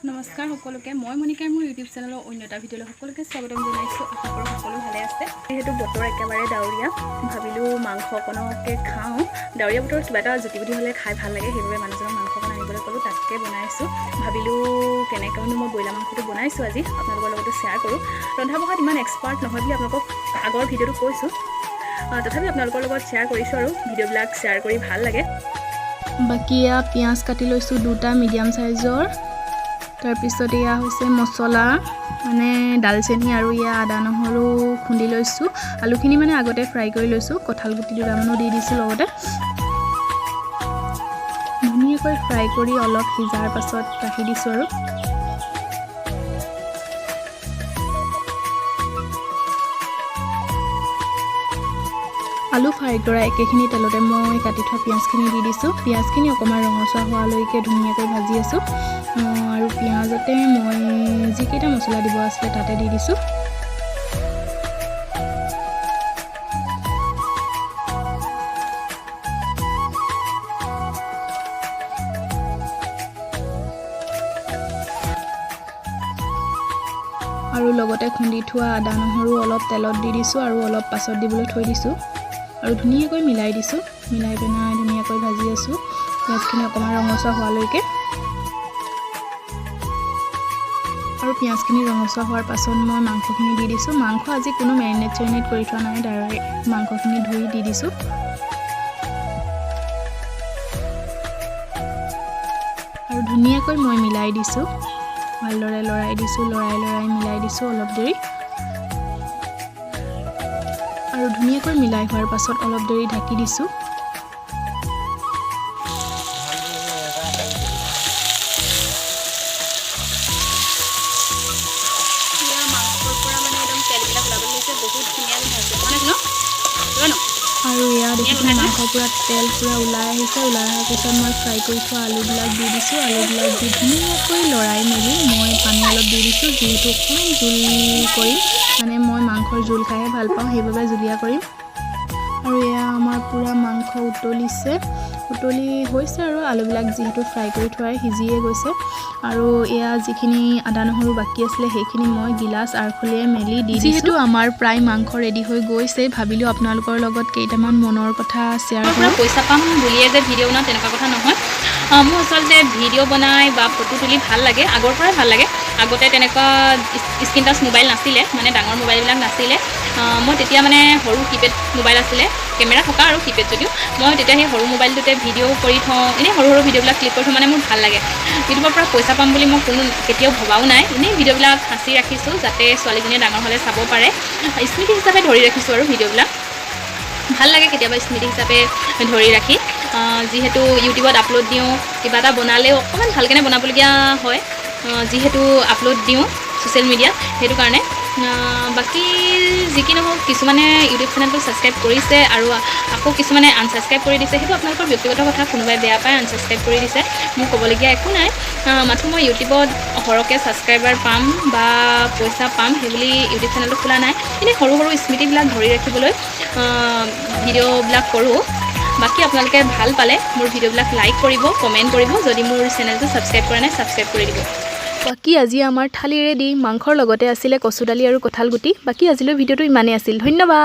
নমস্কাৰ সকলোকে, মই মণিকাই মোৰ ইউটিউব চেনেলৰ অন্য এটা ভিডিঅ'লৈ সকলোকে স্বাগতম জনাইছোঁ। আশা কৰোঁ সকলো ভালে আছে। যিহেতু বতৰ একেবাৰে ডাৱৰীয়া, ভাবিলোঁ মাংস অকণকে খাওঁ। ডাৱৰীয়া বতৰত কিবা এটা জুতি বুদ্ধি হ'লে খাই ভাল লাগে। সেইবাবে মানুহজনক মাংস অকণ আনিবলৈ ক'লোঁ, তাকে বনাইছোঁ। ভাবিলোঁ কেনেকৈনো মই ব্ৰইলাৰ মাংসটো বনাইছোঁ, আজি আপোনালোকৰ লগতো শ্বেয়াৰ কৰোঁ। ৰন্ধা বঢ়াত ইমান এক্সপাৰ্ট নহয় বুলি আপোনালোকক আগৰ ভিডিঅ'টো কৈছোঁ, তথাপি আপোনালোকৰ লগত শ্বেয়াৰ কৰিছোঁ আৰু ভিডিঅ'বিলাক শ্বেয়াৰ কৰি ভাল লাগে। বাকী এয়া পিঁয়াজ কাটি লৈছোঁ দুটা মিডিয়াম চাইজৰ। তাৰপিছত এয়া হৈছে মছলা, মানে ডালচেনি আৰু এয়া আদা নহৰু খুন্দি লৈছোঁ। আলুখিনি মানে আগতে ফ্ৰাই কৰি লৈছোঁ। কঁঠাল গুটি দুটামানো দি দিছোঁ লগতে। ধুনীয়াকৈ ফ্ৰাই কৰি অলপ সিজাৰ পাছত কাঢ়ি দিছোঁ। আৰু আলু ফ্ৰাই কৰা একেখিনি তেলতে মই কাটি থোৱা পিঁয়াজখিনি দি দিছোঁ। পিঁয়াজখিনি অকণমান ৰঙচুৱা হোৱালৈকে ধুনীয়াকৈ ভাজি আছোঁ। আৰু পিঁয়াজতে মই যিকেইটা মছলা দিব আছিলে তাতে দি দিছোঁ। আৰু লগতে খুন্দি থোৱা আদা নহৰু অলপ তেলত দি দিছোঁ আৰু অলপ পাছত দিবলৈ থৈ দিছোঁ। আৰু ধুনীয়াকৈ মিলাই দিছোঁ। মিলাই পেলাই ধুনীয়াকৈ ভাজি আছোঁ পিঁয়াজখিনি অকণমান ৰঙচুৱা হোৱালৈকে। আৰু পিঁয়াজখিনি ৰঙচুৱা হোৱাৰ পাছত মই মাংসখিনি দি দিছোঁ। মাংস আজি কোনো মেৰিনেট চেৰিনেট কৰি থোৱা নাই, ডাইৰেক্ট মাংসখিনি ধুই দি দিছোঁ। আৰু ধুনীয়াকৈ মই মিলাই দিছোঁ, ভালদৰে লৰাই দিছোঁ, লৰাই লৰাই মিলাই দিছোঁ অলপ দেৰি। আৰু ধুনীয়াকৈ মিলাই হোৱাৰ পাছত অলপ দেৰি ঢাকি দিছোঁ। এয়া মাংসৰ পৰা মানে একদম তেলবিলাক ওলাবলৈ লৈছে। বহুত ধুনীয়া গোন্ধাইছে মানে ন জানো। আৰু এয়া দেখিছে, মাংসৰ পৰা তেল পূৰা ওলাই আহিছে। ওলাই অহাৰ পিছত মই ফ্ৰাই কৰি থোৱা আলুবিলাক দি দিছোঁ। আলুবিলাক দি ধুনীয়াকৈ লৰাই মেলি মই পানী অলপ দি দিছোঁ, যিহেতু অকণমান জোল কৰিম। মানে মই মাংসৰ জোল খাইহে ভাল পাওঁ, সেইবাবে জুলীয়া কৰিম। আৰু এয়া আমাৰ পূৰা মাংস উতলিছে, উতলি হৈছে। আৰু আলুবিলাক যিহেতু ফ্ৰাই কৰি থোৱাই সিজিয়ে গৈছে। আৰু এয়া যিখিনি আদা নহৰু বাকী আছিলে, সেইখিনি মই গিলাচ আৰখলিয়াই মেলি দি। যিহেতু আমাৰ প্ৰায় মাংস ৰেডি হৈ গৈছে, ভাবিলোঁ আপোনালোকৰ লগত কেইটামান মনৰ কথা শ্বেয়াৰ পৰা কৰোঁ। পইচা পাম বুলিয়ে যে ভিডিঅ' বনাওঁ, তেনেকুৱা কথা নহয়। মোৰ আচলতে ভিডিঅ' বনাই বা ফটো তুলি ভাল লাগে, আগৰ পৰাই ভাল লাগে। আগতে তেনেকুৱা স্ক্ৰীণ টাচ মোবাইল নাছিলে, মানে ডাঙৰ মোবাইলবিলাক নাছিলে। মই তেতিয়া মানে সৰু কিপেড মোবাইল আছিলে, কেমেৰা থকা আৰু কিপেড যদিও, মই তেতিয়া সেই সৰু মোবাইলটোতে ভিডিঅ' কৰি থওঁ, এনেই সৰু সৰু ভিডিঅ'বিলাক ক্লিক কৰি থওঁ। মানে মোৰ ভাল লাগে। ইউটিউবৰ পৰা পইচা পাম বুলি মই কোনো কেতিয়াও ভবাও নাই। এনেই ভিডিঅ'বিলাক সাঁচি ৰাখিছোঁ, যাতে ছোৱালীজনীয়ে ডাঙৰ হ'লে চাব পাৰে। স্মৃতি হিচাপে ধৰি ৰাখিছোঁ। আৰু ভিডিঅ'বিলাক ভাল লাগে কেতিয়াবা স্মৃতি হিচাপে ধৰি ৰাখি। যিহেতু ইউটিউবত আপলোড দিওঁ, কিবা এটা বনালেও অকণমান ভালকেনে বনাবলগীয়া হয়, যিহেতু আপলোড দিওঁ ছ'চিয়েল মিডিয়াত, সেইটো কাৰণে। বাকী যি কি নহওক, কিছুমানে ইউটিউব চেনেলটো ছাবস্ক্ৰাইব কৰিছে আৰু আকৌ কিছুমানে আনছাবস্ক্ৰাইব কৰি দিছে। সেইটো আপোনালোকৰ ব্যক্তিগত কথা। কোনোবাই বেয়া পায় আনছাবস্ক্ৰাইব কৰি দিছে, মোৰ ক'বলগীয়া একো নাই। মাথো মই ইউটিউবত সৰহকৈ ছাবস্ক্ৰাইবাৰ পাম বা পইচা পাম সেইবুলি ইউটিউব চেনেলটো খোলা নাই। এনেই সৰু সৰু স্মৃতিবিলাক ধৰি ৰাখিবলৈ ভিডিঅ'বিলাক কৰোঁ। বাকী আপোনালোকে ভাল পালে মোৰ ভিডিঅ'বিলাক লাইক কৰিব, কমেণ্ট কৰিব। যদি মোৰ চেনেলটো ছাবস্ক্ৰাইব কৰা নাই, ছাবস্ক্ৰাইব কৰি দিব। বাকী আজি আমাৰ থালি ৰেডি। মাংসৰ লগতে আছিলে কচু দালি আৰু কঁঠাল গুটি। বাকী আজিলৈ ভিডিঅ'টো ইমানেই আছিল। ধন্যবাদ।